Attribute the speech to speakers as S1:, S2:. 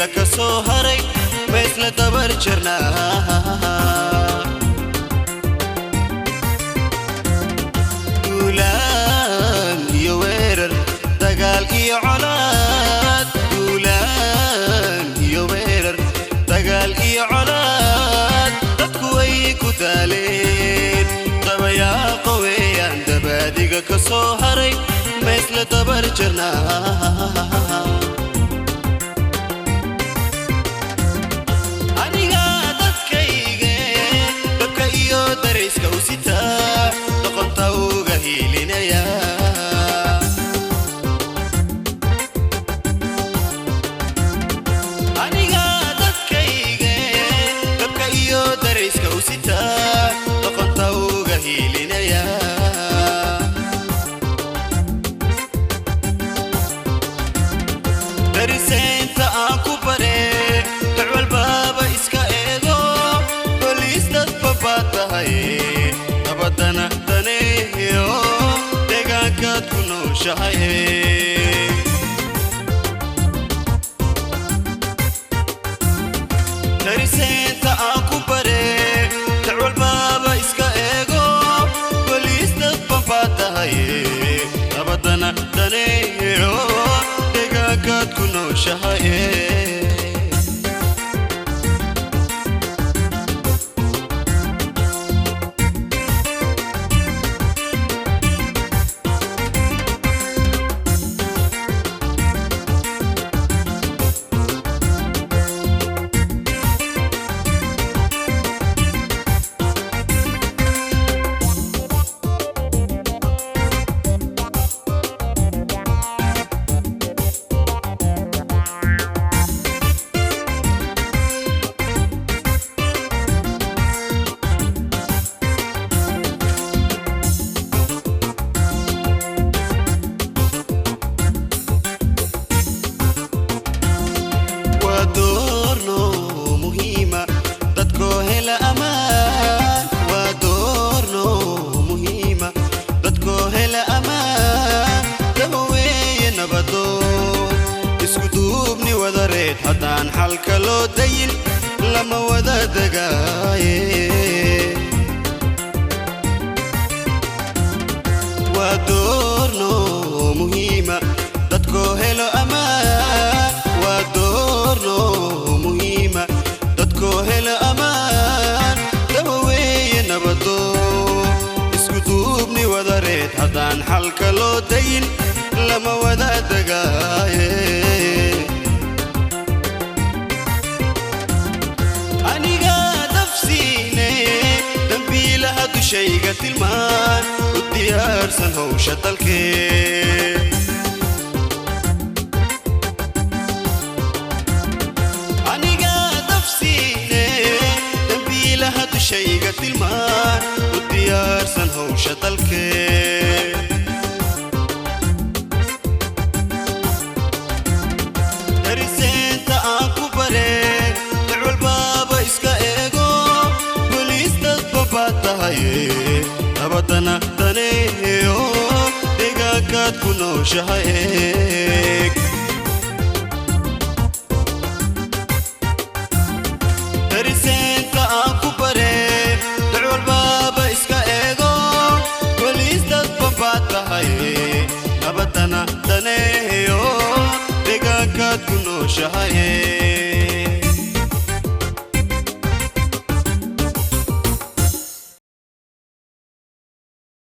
S1: Dabaadiga ka soo haray ma isla dabar jarnaa? Duulaan iyo weerar, dagaal iyo colaad, duulaan iyo weerar, dagaal iyo colaad, dadku way ku daaleen. Dabayaaqo weeyaan. Dabaadiga ka soo haray ma isla dabar jarnaa? Aniga dadkayge dabka iyo darayska u sitaa, doqonta uga hiilinaya. Aniga dadkayge dabka iyo darayska u sitaa, doqonta uga hiilinaya. Dariseynta aan ku bare, doc walbaaba iska eego, boliis dadba baad tahay, nabadana daneeyo deegaankaad ku nooshahay. Dariseynta aan ku bare, doc walbaaba iska eego, boliis dadba baad tahay, nabadana daneeyo deegaankaad ku nooshahay. Waa doorno muhiima dadkoo hela amaan, waa doorno muhiima dadkoo hela amaan, daba weeye nabado isku duubni wadareed. Haddaan xalka loo dayin lama wada degaaye. Waa doorno muhiima dadkoo helo amaan, waa doorno muhiima dadkoo helo amaan, daba weeye nabado isku duubni wadareed. Haddaan xalka loo dayin lama wada degaaye. Aniga dafsiine dambiilaha dushayga tilmaan u diyaarsan howsha dalkee. Aniga dafsiine dambiilaha dushayga tilmaan u diyaarsan howsha dalkee. Dariseynta aan ku bare, doc walbaaba iska eego, boliis dadba baad tahay, nabadana daneeyo deegaankaad ku nooshahay eeg. Dariseynta aan ku bare, doc walbaaba iska eego, boliis dadba baad tahay, nabadana daneeyo deegaankaad ku nooshahay.